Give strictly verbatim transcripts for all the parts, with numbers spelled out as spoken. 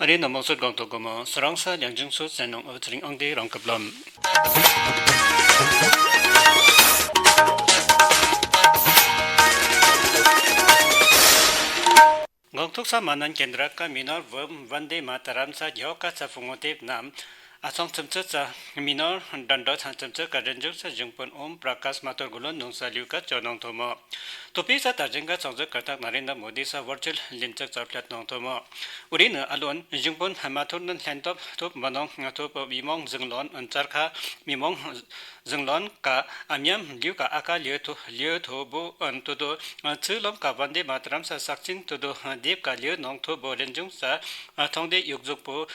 ཨ་རིའི་ནང་མོ་ཚུད་གོང་དུ་གོ་མོ་སུ་རང་ས་ལིང་ཅིང་སུ་ཟེར་ནང་ཨོ་ཚེ་རིང་ཨང་དེ་རང་སྐབས་ལམ། གོང་ཐུག་ས་མ་ནན་ཀེན་དྲ་ཀ་མི་ནོར་བུམ་བན་དེ་མ་ཏ་རམ་ས་རྒྱལ་ཁབ་ཚ་ཕུང་ངོ་དེབ་ནམ། ཨ་ཚང་ཚིམ་ཚུལ་ས་མི་ནོར་འགྲན་བསྡུར་ཚང་ཚིམ་ཚུལ་ཀ་རིན་འབྱུང་ས་ཞིང་དཔོན་ཨོམ་པྲ་ཀཱཤ་མ་ཐུར་གུ་ལོན་ནུང་ས་ལིའུ་ཀ་ཅོ་ནང་ཐོ་མོ། ཐོ་པི་ས་དར་ཞིང་ཀ་ཚང་ཚུལ་ཀར་ཐག་ན་རེན་དྲ་མོ་དི་ས་ཝར་ཅུལ་ལིམ་ཚག་ཙར་ཕླད་ནང་ཐོ་མོ། ཨུ་རི་ནི་ཨ་ལོན་ཞིང་དཔོན་མ་ཐུར་ནན་ལྷན་ཐོབ་ཐོབ་མ་ནོང་ཐོབ་མི་མོང་ཟིང་ལོན་ཨན་ཙར་ཁ་མི་མོང་ཟིང་ལོན་ཀ་ཨ་མྱམ་ལིའུ་ཀ་ཨ་ཀ་ལིའུ་ཐོ་ལིའུ་ཐོ་བུ་ཨན་ཏུ་ཏུ་ཚུལ་ལོམ་ཀ་བན་དེ་མ་ཏ་རམ་ས་སག་ཅིན་ཏུ་ཏུ་དེབ་ཀ་ལིའུ་ནང་ཐོ་བུ་རིན་འབྱུང་ས་ཨ་ཐོང་དེ་ཡུག་ཟུག་པོ།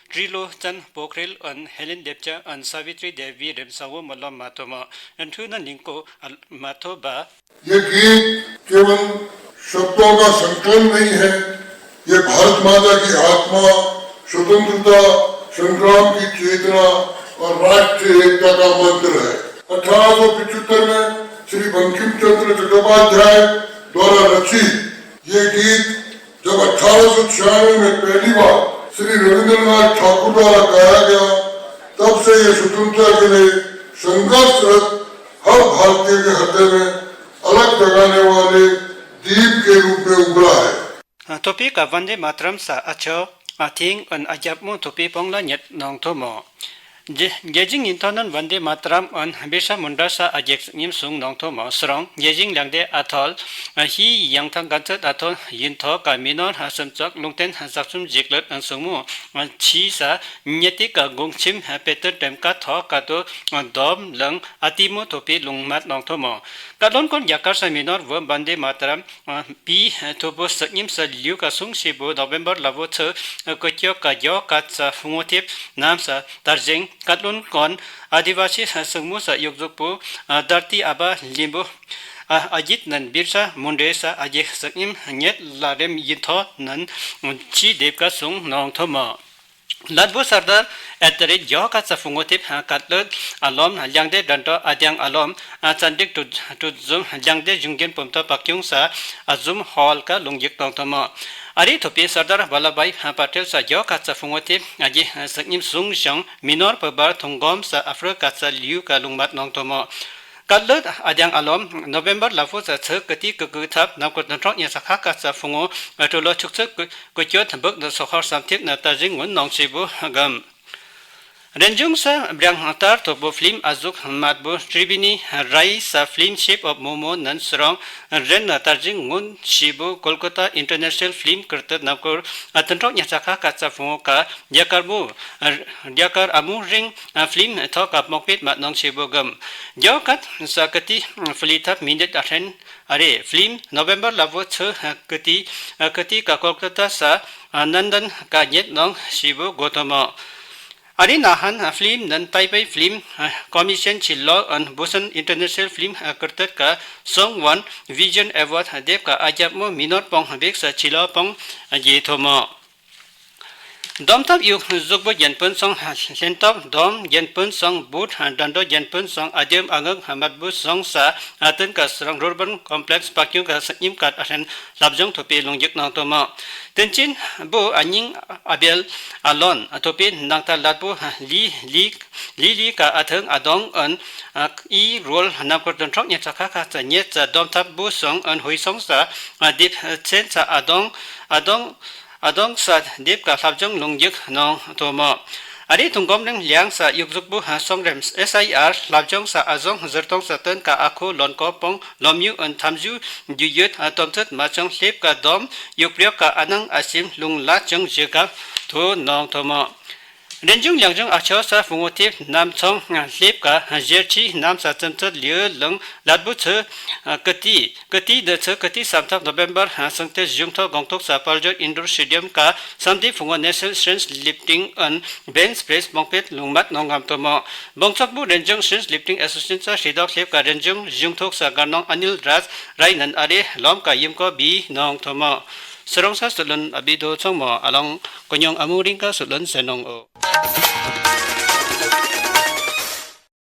ཏྲི་ལོ་ཙན་པོ་ཁྲིལ་ཨན་ཧེ་ལེན་དེབ་ཅ་ཨན་ས་བི་ཏྲི་དེ་བི་རིམ་ས་བོ་མ་ལོམ་མ་ཐོ་མོ། ཨན་ཐུ་ན་ལིང་ཀོ་ཨ་མ་ཐོ་བ། ये गीत केवल शब्दों का संकलन नहीं है, ये भारत माता की आत्मा, स्वतंत्रता संग्राम की चेतना और राष्ट्रीय एकता का मंत्र है। अठारह सौ पचहत्तर में श्री बंकिम चंद्र चट्टोपाध्याय द्वारा रचित ये गीत जब अठारह सौ छियानवे में पहली बार श्री रविंद्रनाथ ठाकुर द्वारा गाया गया, तब से ये स्वतंत्रता के लिए संघर्षरत हर भारतीय के हृदय में अलख जगाने वाले दीप के रूप में उभरा है। ཐོ་པི་ཀ་བན་དེ་མ་ཏ་རམ་ས་ཨ་ཆོ་ཨ་ཐིང་ཨན་ཨ་རྒྱབ་མོ་ཐོ་པི་པོང་ལ་ཉེད་ནང་ཐོ་མོ། རྒྱལ་རྒྱལ་ཞིང་ཡིན་ཐོ་ནན་བན་དེ་མ་ཏ་རམ་ཨན་བི་ས་མུན་དྲ་ས་ཨ་རྒྱལ་ཉིམ་སུང་ནང་ཐོ་མོ་སུ་རང་རྒྱལ་ཞིང་ལང་དེ་ཨ་ཐོལ་ཧི་ཡང་ཐང་གན་ཚད་ཨ་ཐོལ་ཡིན་ཐོ་ཀ་མི་ནོར་ཧ་སམ་ཙག་ལུང་བསྟན་ཧ་ཙག་ཚུམ་ཇིག་ལད་ཨན་སུང་མོ་ཆི་ས་ཉེ་ཏི་ཀ་གུང་ཁྱིམ་ཧ་པེ་ཏར་དེམ་ཀ་ཐོ་ཀ་ཏོ་དོམ་ལང་ཨ་ཏི་མོ་ཐོ་པི་ལུང་མད་ནང་ཐོ་མོ། ཀ་ལོན་ཀོན་རྒྱ་གར་ས་མི་ནོར་བོ་བན་དེ་མ་ཏ་རམ་པི་ཐོ་པོ་སག་ཉིམ་ས་ལིའུ་ཀ་སུང་ཤི་བོ་ནོ་བེམ་བར་ལ་བོ་ཚུ་ཀོ་ཀྱོ་ཀ་རྒྱལ་ཁབ་ཚ་ཕུང་ངོ་ཐེབ་ནམ་ས་དར་ཞིང་ཀ་ལོན་ཀོན་ཨ་དི་ཝ་ཤི་ས་སུང་མུ་ས་ཡུག་ཟུག་པོ་དར་ཏི་ཨ་བ་ལིམ་བོ་ཨ་ཨ་ཇིད་ནན་བིར་ས་མུན་དྲེ་ས་ཨ་ཇེ་སག་ཉིམ་ཉེད་ལ་རེམ་ཡིན་ཐོ་ནན་ཆི་དེབ་ཀ་སུང་ནང་ཐོ་མོ། ལད་བུ་སར་དར་ཨེ་ཏ་རེ་རྒྱལ་ཁབ་ཚ་ཕུང་ངོ་ཐེབ་ཀ་ལོད་ཨ་ལོམ་ལང་དེ་དྲན་ཏོ་ཨ་དེང་ཨ་ལོམ་ཨ་ཙན་དིག་ཀྲུ་ཛུམ་ལང་དེ་ཞུང་གེན་པོམ་ཏོ་པག་ཀྱུང་ས་ཨ་ཛུམ་ཧོལ་ཀ་ལུང་རྒྱུག་ཏོང་ཏོ་མོ། ཨ་རི་ཐོ་པི་སར་དར་བ་ལ་བའི་པ་ཏེལ་ས་རྒྱལ་ཁབ་ཚ་ཕུང་ངོ་ཐེབ་ཨ་ཇེ་སག་ཉིམ་སུང་ཞང་མི་ནོར་བོ་བར་ཐུང་གོམ་ས་ཨ་ཕྲི་ཀ་ཚ་ལིའུ་ཀ་ལུང་མད་ནང་ཏོ་མོ། ཀ་ལོད་ཨ་དེང་ཨ་ལོམ་ནོ་བེམ་བར་ལ་ཕོ་ཚ་ཚ་ཀ་ཏི་ཀ་ཀུ་ཐབ་ནམ་ཀོ་དོན་ཁྲོག་ཉེ་ས་ཁ་ཀ་ཚ་ཕུང་ངོ་ཨ་ཀྲོ་ལོ་ཆུག་ཚ་ཀུ་ཀོ་ཀྱོ་ཐམ་བག་ན་སོ་ཧར་སམ་ཐེབ་ན་ཏ་ཞིང་ངུན་ནང་ཆེ་བོ་གམ། རིན་འབྱུང་ས་བྲང་ལྟར་ཐོག་བོ་ཕི་ལིམ་ཨ་ཟུག་མད་བོ་ཏྲི་བི་ནི་རའི་ས་ཕི་ལིམ་ཤེབ་ཨོབ་མོ་མོ་ནན་སུ་རང་རེན་ན་ཏར་ཞིང་ངུན་ཤི་བོ་ཀོལ་ཀོ་ཏ་ཨིན་ཊར་ནེ་ཤ་ནལ་ཕི་ལིམ་ཀིར་ཏི་ནམ་ཀོར་ཨ་ཐུན་ཐོག་ཉ་ཚ་ཁ་ཀ་ཚ་ཕུང་ཀ་རྒྱ་གར་མོ་རྒྱ་གར་ཨ་མོ་རིང་ཕི་ལིམ་ཐོག་ཀ་མོག་པེད་མ་ནང་ཤི་བོ་གམ། རྒྱ་གར་ས་ཀ་ཏི་ཕི་ལི་ཐབ་མི་འདེད་ཨ་ཧྲན་ཨ་རེ་ཕི་ལིམ་ནོ་བེམ་བར་ལ་བོ་ཚུ་ཀ་ཏི་ཀ་ཏི་ཀ་ཀོལ་ཀོ་ཏ་ས་ནན་དན་ཀ་ཉེད་ནང་ཤི་བོ་གོ་ཐོ་མོ། ཨ་རི་ན་ཧན་ཕི་ལིམ་ནན་ཏའི་པེ་ཕི་ལིམ་ཀོ་མི་ཤན་ཆི་ལོ་ཨན་བུ་སན་ཨིན་ཊར་ནེ་ཤ་ནལ་ཕི་ལིམ་ཀིར་ཏི་ཀ་སོང་ཝན་བི་ཞན་ཨེ་ཝརཌ་དེབ་ཀ་ཨ་རྒྱབ་མོ་མི་ནོར་པོང་བེག་ས་ཆི་ལོ་པོང་རྒྱས་ཐོ་མོ། དོམ་ཐབ་ཡུག་ཟུག་བུ་རྒྱན་སྤུན་སོང་ལྷན་ཐབ་དོམ་རྒྱན་སྤུན་སོང་བུད་དྲན་འགྲོ་རྒྱན་སྤུན་སོང་ཨ་དེམ་ཨ་ངག་མད་བུ་སོང་ས་ཨ་ཏན་ཀ་སུ་རང་རུར་བན་ཀོམ་པི་ལེགས་པ་ཀྱུང་ཀ་སིམ་ཀ་ཨ་ཧྲན་ལབ་ཇོང་ཐོ་པེ་ལུང་རྒྱུག་ནང་ཐོ་མོ། ཏེན་ཅིན་བུ་ཨ་ཉིང་ཨ་བེལ་ཨ་ལོན་ཨ་ཐོ་པེ་ནང་ཏ་ལད་བུ་ལི་ལི་ལི་ལི་ཀ་ཨ་ཐང་ཨ་དོང་ཨན་ཨི་རོལ་ནམ་ཀོར་དོན་ཁྲོག་ཉེ་ཚ་ཁ་ཁ་ཚ་ཉེ་ཚ་དོམ་ཐབ་བུ་སོང་ཨན་ཧུའི་སོང་ས་ཨ་དེབ་ཚན་ཚ་ཨ་དོང་ཨ་དོང་ཨ་དོང་ས་དེབ་ཀ་ལྷབ་ཇོང་ལུང་རྒྱུག་ནང་ཐོ་མོ། ཨ་རི་ཐུང་གོམ་རིང་ལིང་ས་ཡུག་ཟུག་བུ་སོང་རེམ་ཨེས་ཨའི་ཨར་ལྷབ་ཇོང་ས་ཨ་ཟོང་ཟིར་ཏོང་ས་ཏན་ཀ་ཨ་ཁུ་ལོན་ཀོ་པོང་ལོམ་ཡུ་ཨན་ཐམ་ཇུ་རྒྱུ་ཡོད་ཨ་དོམ་ཚད་མ་ཅང་ལྷེབ་ཀ་དོམ་ཡུག་པྲེའོ་ཀ་ཨ་ནང་ཨ་སིམ་ལུང་ལ་ཅང་ཞེ་ག་ཐོ་ནང་ཐོ་མོ། རིན་འབྱུང་ལིང་ཅང་ཨ་ཆོ་ས་ཕུང་ངོ་ཐེབ་ནམ་ཚོང་ལྷེབ་ཀ་ཞེར་ཆི་ནམ་ས་ཙམ་ཚད་ལིའུ་ལང་ལད་བུ་ཚུ་ཀ་ཏི་ཀ་ཏི་ནི་ཚུ་ཀ་ཏི་སམ་ཐབ་ནོ་བེམ་བར་སང་ཏེ་ཞུང་ཐོ་གོང་ཐོག་ས་པར་ཇོར་ཨིན་ཌོར་སི་ཊེ་ཌི་ཡམ་ཀ་སམ་ཏི་ཕུང་ངོ་ནེ་ཤ་ནལ་ཤིན་ལིཕ་ཊིང་ཨན་བེན་ཆ་པྲེས་མོང་པེད་ལུང་མད་ནང་ངམ་ཐོ་མོ། བོང་ཚོགས་བུ་རིན་འབྱུང་ཤིན་ལིཕ་ཊིང་ཨེ་སོ་སི་ཨེ་ཤན་ས་ཧྲི་དོག་ལྷེབ་ཀ་རིན་འབྱུང་ཞུང་ཐོག་ས་གར་ནང་ཨ་ནིལ་རཱཇ་རའི་ནན་ཨ་རེ་ལོམ་ཀ་ཡིམ་ཀོ་བི་ནང་ཐོ་མོ། སུ་རོང་ས་སུ་ལོན་ཨ་བི་དོ་ཚང་མོ་ཨ་ལོང་ཀོ་ཉོང་ཨ་མུ་རིང་ཀ་སུ་ལོན་སེ་ནོང་ཨོ།